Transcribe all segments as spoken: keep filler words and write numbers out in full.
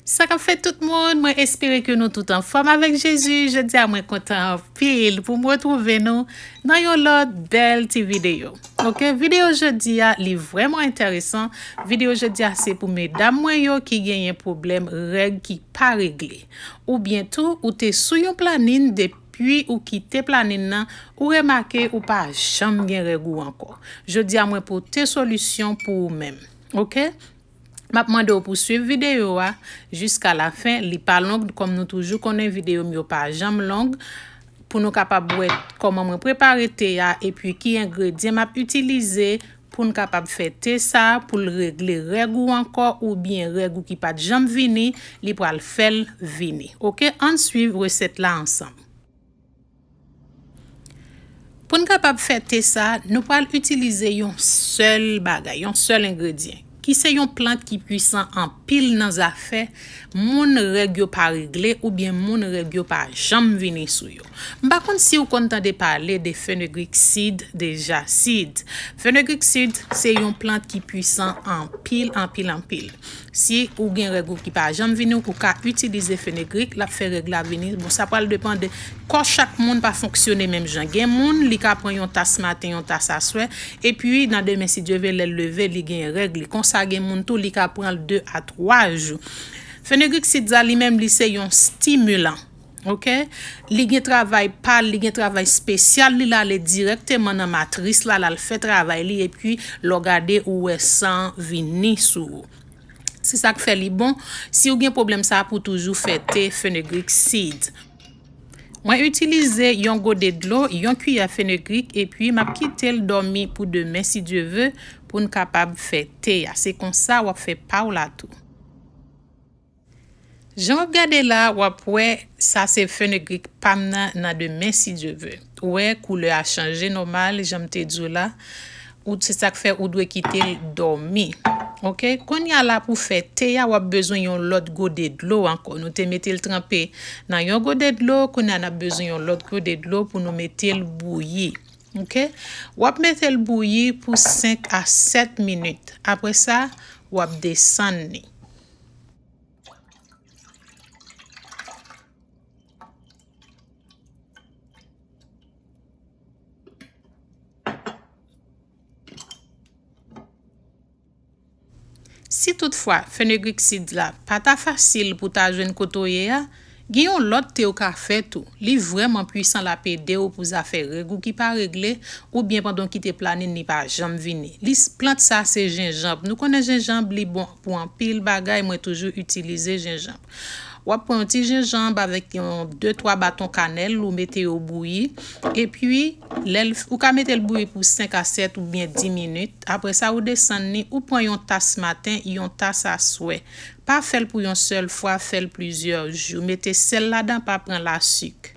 Sa k ap fèt tout moun, mwen espere ke nou tout anfòm avèk Jezi. Jodi a mwen kontan anpil pou m retwouve nou nan yon lòt bèl ti videyo. Oke, videyo jodi a li vrèman enteresan. Videyo jodi a se pou medam mwen yo ki genyen pwoblèm règ ki pa regle. Oubyen tou ou te sou yon planin depi ou kite planin nan, ou remake ou pa janm gen règ ou ankò. Jodi a mwen pote solisyon pou ou menm. Oke? M ap mande w pou swiv videyo a jiska lafen. Li pa long, kòm nou toujou konnen videyo m yo pa janm long. Pou nou kapab wè kòman mwen prepare te a, epi ki engredyan m ap itilize pou n kapab fè te sa a, pou l regle règ ou ankò, oubyen règ ou ki pa t janm vini, li pral fè l vini. Oke, ann swiv resèt la ansanm. Pou n kapab fè te sa, nou pral itilize yon sèl bagay, yon sèl engredyan, ki se yon plant ki pwisan anpil nan zafè moun règ yo pa regle oubyen moun règ yo pa janm vini sou yo. M pa konn si w konn tande pale de fenugreek seed deja. Seed. Fenugreek seed se yon plant ki pwisan anpil, anpil, anpil. Si ou gen règ ou ki pa janm vini, ou ka itilize fenugreek, l ap fè règ la vini. Bon, sa pral depann de kò chak moun pa fonksyone menm jan. Gen moun, li ka pran yon tas maten, yon tas aswè, epi nan demen, si Dye ve, lè l leve, li gen règ li. Konsa, gen moun tou, li ka pran l de a twa jou. Fenugreek seeds la, li menm, li se yon stimilan. Oke? Li gen travay pa l, li gen travay espesyal li, l ale dirèkteman nan matris la, l al fè travay li, epi lè w gade, ou wè san vini sou ou. Se sa k fè li bon, si w gen pwoblèm sa a, pou toujou fè te fenugreek seed. Mwen itilize yon gode dlo, yon kiyè fenugreek, epi m ap kite l dòmi pou demen, si Dye ve, pou n kapab fè te a. Se konsa w ap fè pa w la tou. Jan w ap gade la, w ap wè sa se fenugreek pa m nan, nan demen, si Dye ve. Ou wè, koulè a chanje nòmal, jan m te di w la. Ou, se sa k fè ou dwe kite l dòmi. Oke? Kounye a la pou fè te a, w ap bezwen yon lòt gode dlo ankò. Nou te mete l tranpe nan yon gode dlo, kounye a n ap bezwen yon lòt gode dlo pou nou mete l bouyi. Oke? W ap mete l bouyi pou senk a sèt minit. Apre sa, w ap desann li. Si toutfwa fenugreek seeds la pa ta fasil pou ta jwenn kote w ye a, gen yon lòt te ou ka fè tou. Li vrèman pwisan, l ap ede w pou zafè règ ou ki pa regle, oubyen pandan w kite planin li pa janm vini. Li, plant sa se jenjanm. Nou konnen jenjanm li bon pou anpil bagay, mwen toujou itilize jenjanm. W ap pran yon ti jenjanm avèk yon de twa baton kanèl, ou mete yo bouyi. Epi, lè l, ou ka mete l bouyi pou senk a sèt oubyen dis minit. Apre sa, ou desann li, ou pran yon tas maten, yon tas aswè. Pa fè l pou yon sèl fwa, fè l plizyè jou. Mete sèl ladan, pa pran lasik.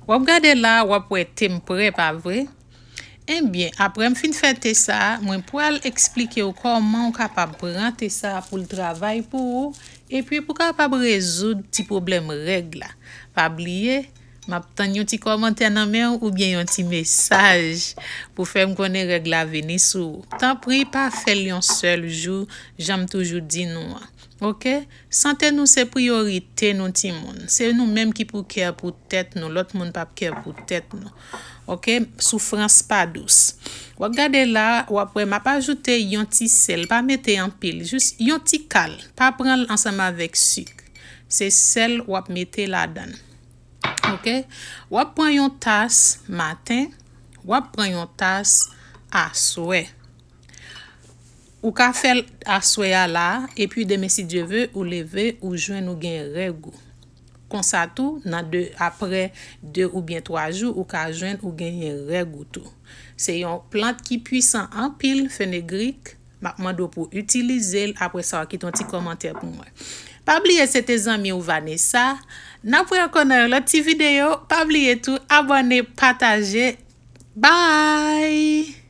W ap gade la, w ap wè te m prè, pa vre? Ebyen, apre m fin fè te sa a, mwen pral eksplike w kòman w kapab pran te sa a pou l travay pou ou, epi pou w kapab rezoud ti pwoblèm règ la. Pa bliye, m ap tann yon ti kòmantè nan men w oubyen yon ti mesaj pou fè m konnen règ la vini sou ou. Tanpri, pa fè l yon sèl jou, jan m toujou di nou an. Oke? Sante nou se priyorite nou, timoun. Se nou menm ki pou care pou tèt nou, lòt moun p ap care pou tèt nou. Oke? Soufrans pa dous. W ap gade la, w ap wè m ap ajoute yon ti sèl, pa mete anpil, jis yon ti kal. Pa pran l ansanm avèk sik. Se sèl w ap mete ladan l. Oke? W ap pran yon tas maten, w ap pran yon tas aswè. Ou ka fè l aswè a la a, epi demen, si Dye ve, ou leve, ou jwenn ou gen règ ou. Konsa tou, nan de, apre de oubyen twa jou, ou ka jwenn ou genyen règ ou tou. Se yon plant ki pwisan anpil, fenugreek. M ap mande w pou w itilize l, apre sa, w kite yon ti kòmantè pou mwen. Pa bliye, se te zanmi w Vanessa. N ap wè ankò nan yon lòt ti videyo. Pa bliye tou, abòne, pataje. Bye!